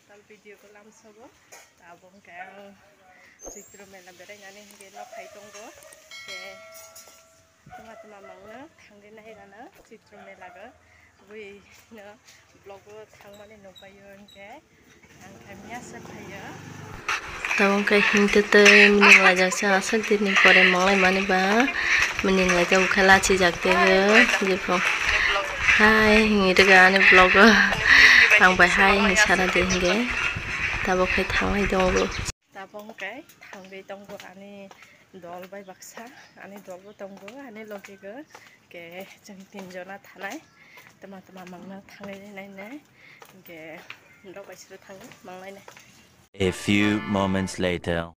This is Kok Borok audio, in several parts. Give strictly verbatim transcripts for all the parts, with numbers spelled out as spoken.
Tal video ko lamsogo. Tabuk hwnkhe ang Chaitro mela berainani hwnkhe nok hai tongo. Hwnkhe tuma tuma mangno thangwi nairano Chaitro mela go. Buino vlog o thangmani nukbaio hwnkhe ang khe miyasa phaio. Tabuk hwnkhe himtwi twi mining laijaksa aswk dinni pore manglaimani ba mining laijak bwkha lachijak teibo jepho hai hinwi rwgani vlog o ang bai hai hinwi sana di hwnkhe tabuk khe thanglai tongo. Tabuk hwnkhe thangwi tongo ani dol bai baksa, ani dol bo tongo ani logi go, hwnkhe chwng tin jona thanai, tuma tuma mangno thangwi nainai, hwnkhe norok bai siro thangwi manglainai. A few moments later.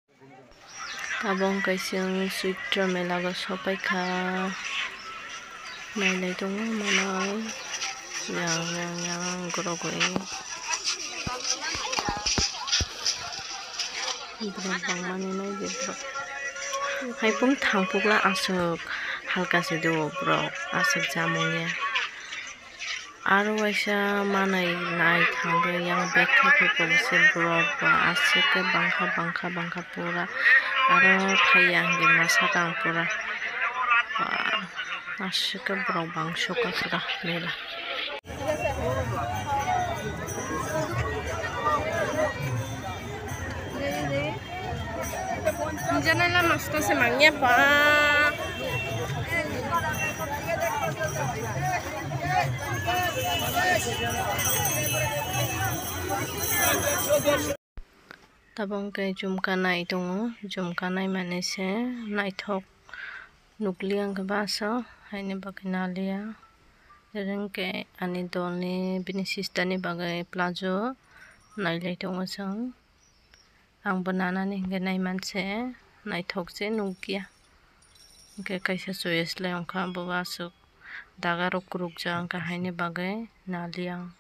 Tabuk hwnkhe chwng Chaitro mela go sopaikha. Nailai tongo mano yang yang yang gorogoi. Borok bangmani nai de borok. Haikung thangpukla aswk halka se do borok aswk chamung ya. Aro waisa manwi nai thangwi yang bag khe khe borok se borok ba aswk khe bangkha bangkha bangkha pura aro thaiya hwnkhe masa tang pura. Ba aswk khe borok bangso kha pura mela. Nijana lama sita se mangya pa. Tabuk hwnkhe jumka nai tongo, jumka nai mani se naithok nukliya hwnkhe baso haini bagwi naliya. Ring khe ani dolni bini sister ni bagwi plazo nailai tongo chwng. Ang bo nanani hwnkhe naiman se naithok se nukya. Hwnkhe kaisa choice le wngkha bo aswk daga rok kwrwkjak wngkha haini bagwi naliya ang.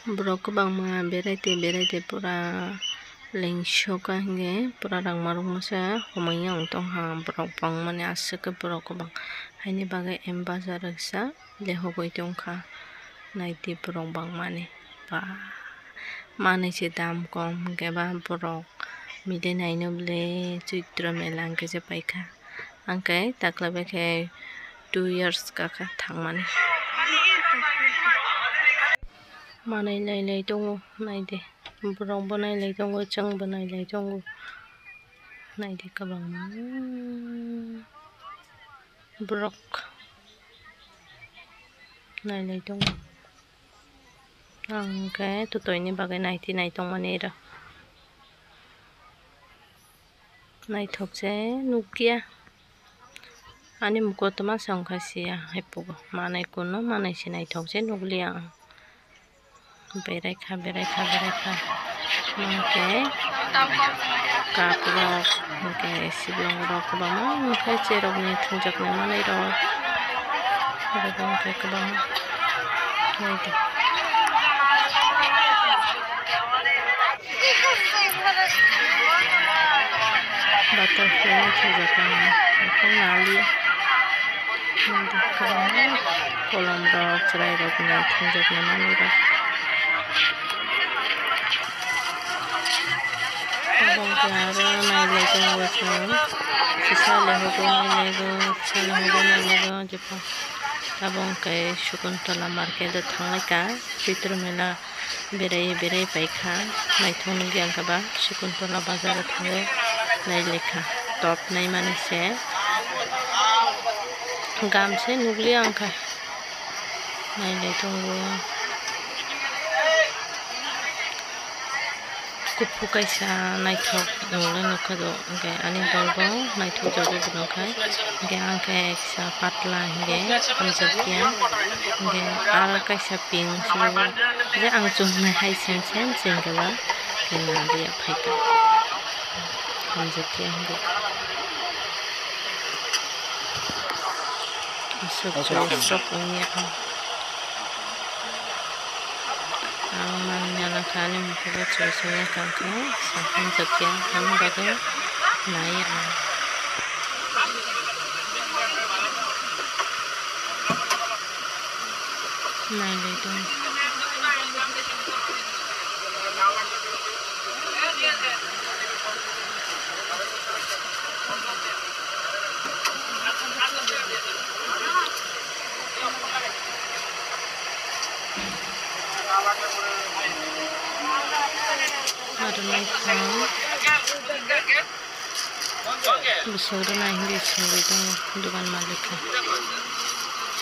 Borok kwbangma berai tei berai tei pura lengsoka hwnkhe pura rangma rokma se homoi ya wng tongkha borok bangmani aswk khe borok kwbang haini bagwi M bazar rwksa lehogwi tongkha naidi borok bangmani ba manwi se dam kom hwnkhe ba borok milinaino bwle Chaitro mela hwnkhe se paikha. Ang khe takla bai khe two years kakha thangmani. Manwi lai lai tongo, naidi. Borok bo nai lai tongo, chwng bo nai lai tongo. Naidi kwbangma borok nai lai tongo. Ang khe twtwi ni bagwi naitwi nai tongmani oro. Naithok se nukya. Ani mukotoma se wngkha sia haipugo. Manai kuno manai se naithok se nukliya ang. Berai kha, berai kha, berai kha. Hwnkhe cup rok, hwnkhe siblong rok kwbangma, hwnkhe cherokni thwngjaknai manwi rok. Abo hwnkhe kwbangma. Naidi. Butterfly thwngjaknai, haikhe nali. Kolom rok, chwrai rok ni thwngjaknai manwi rok. Abo wngkha aro nailai tongo chwng. Kisa lehogo nailaigo, kisa lehogo nailaigo, jephang. Abo wngkha Shakuntala market o thanglaikha, Chaitro mela. Berai berai paikha, naithok nukya wngkha ba Shakuntala bazar o thangwi nailaikha, top naimani se gam se nukliya wngkha, nailai tongo. Kuphur kaisa naithok nungwi nukha do, hwnkhe ani dol bo naithok jago bo nukha, hwnkhe ang khe kisa patla hwnkhe hamjakya, hwnkhe aro kaisa pink se bo je ang chumnai hai sen sen chengkhe ba khe nadiya phaikha hamjakya hwnkhe. Aswk aswk sok wngya ang. Ang manwi nana kha ani mokolo choi choi ya kang khe sa hamjakya ani bagwi nai ang. Nailai tong. Aro naithok. Bwswk rwna hinwi swngwi tongo dogan malik khe.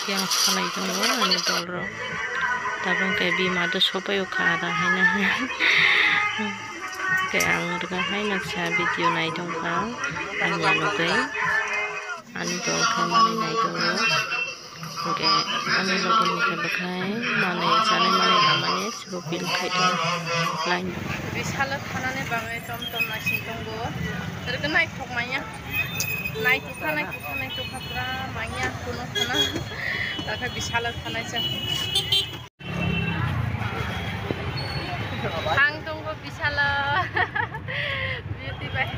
Yang salai tongo ani dol rok. Tabuk khe bima do sopai o kha ada haino. Khe ang rwgak haino sa video nai tongkha ani nugwi. Ani dol khe manwi nai tongo. Hwnkhe ani logi ni khe bwkhai manwi chanai manwi lamani se bo bill khai tongo line. Bisalo thanani bagwi tom tom naising tongo. Rwgwi naithok manya. Naithok kha, naithok kha, naithok kha pura manya kuno khana. Dakha bisalo thanai se. Ang tongo bisalo. Beauty bai.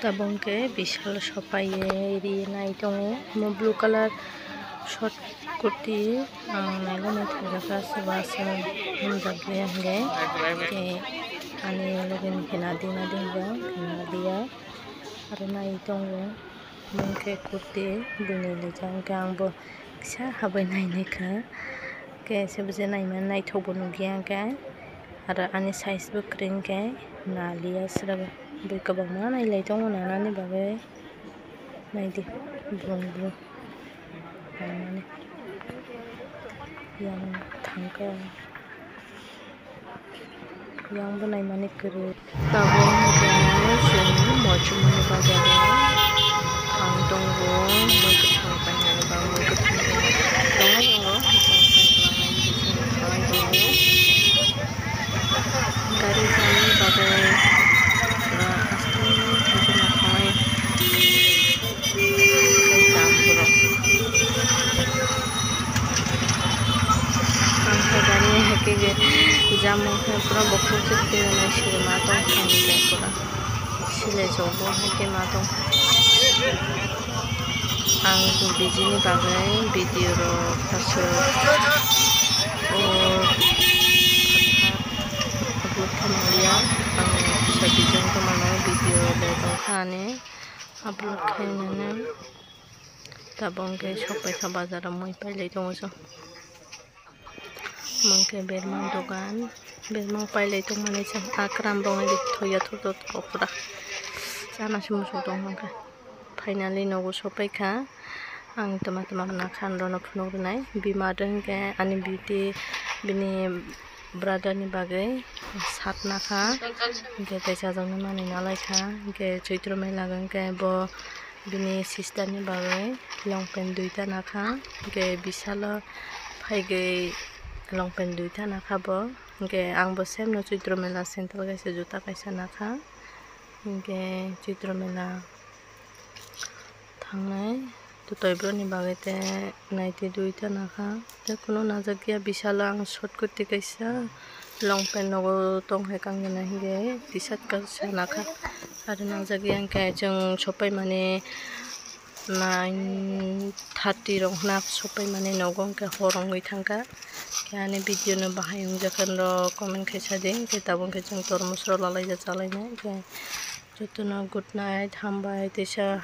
Tabuk khe bisalo sopai ye ri nai tongo. Omo blue colour short kurti ang naina naithok jak kha, se bo aswk hamjak ya hwnkhe. Tei ani logi ni khe nadi nadi hwnkhe nadiya aro nai tongo. Omo khe kurti bini lijak hwnkhe ang bo kisa habai nainai kha. Khe se bo je naimani naithok bo nukya hwnkhe. Aro ani size bo kwrwi hwnkhe naliya srabo. Bui kwbangma nailai tongo nanani bagwi. Naidi brum brum. Nanani yang thangkhe. Yang bo naimani kwrwi. Tabuk hwnkhe chwng Mochumani bazar o thang tongo, mui kwthang painani ba mui kwthang tongo, tongo, tongo. Gari chani bagwi pura aswk khe nakhai. Jam borok. Ang khe gari hai khe je jam wngkhe pura bokhorok se twi rwnai se ma tong kha hwnkhe pura silai jok bo hai khe ma tong kha. Ang bijini bagwi video rok aswk o upload khe manliya. Ang kisa busy wngkha mano video le tong kha ani. Upload khainani tabuk hwnkhe sok paikha bazar o mui pailai tongo chwng. Omo hwnkhe berma dogan, berma pailai tongmani chwng akram bongni thoya thotho pura chana se muchung tong hwnkha. Finally nogo sopaikha. Ang tama tama nakha ang bono phunuk rwnai. Bima do hwnkhe ani beauty bini brother ni bagwi sat nakha. Hwnkhe tei chajaknai manwi nalaikha. Hwnkhe Choitro mela hwnkhe bo bini sister ni bagwi long pant duita nakha. Hwnkhe bisalo phaigwi long pant duita nakha bo. Hwnkhe ang bo same no Choitro mela sandal kaisa juta kaisa nakha. Hwnkhe Choitro mela thangnai twtwi boroni bagwi tei naiti duita nakha. Tei kunu najakya bisalo ang short kurti kaisa, long pant nogo tong hai kangjana hwnkhe t-shirt kaisa nakha. Aro najakya hwnkhe chwng sopaimani nine thirty rok hwna sopaimani nogo hwnkhe hor wngwi thangkha. Khe ani video no bahai wngjakha norok comment khaisa di, hwnkhe tabuk hwnkhe chwng tormos rok lalaijak chalainai hwnkhe. Jotono good night, hambai, teisa.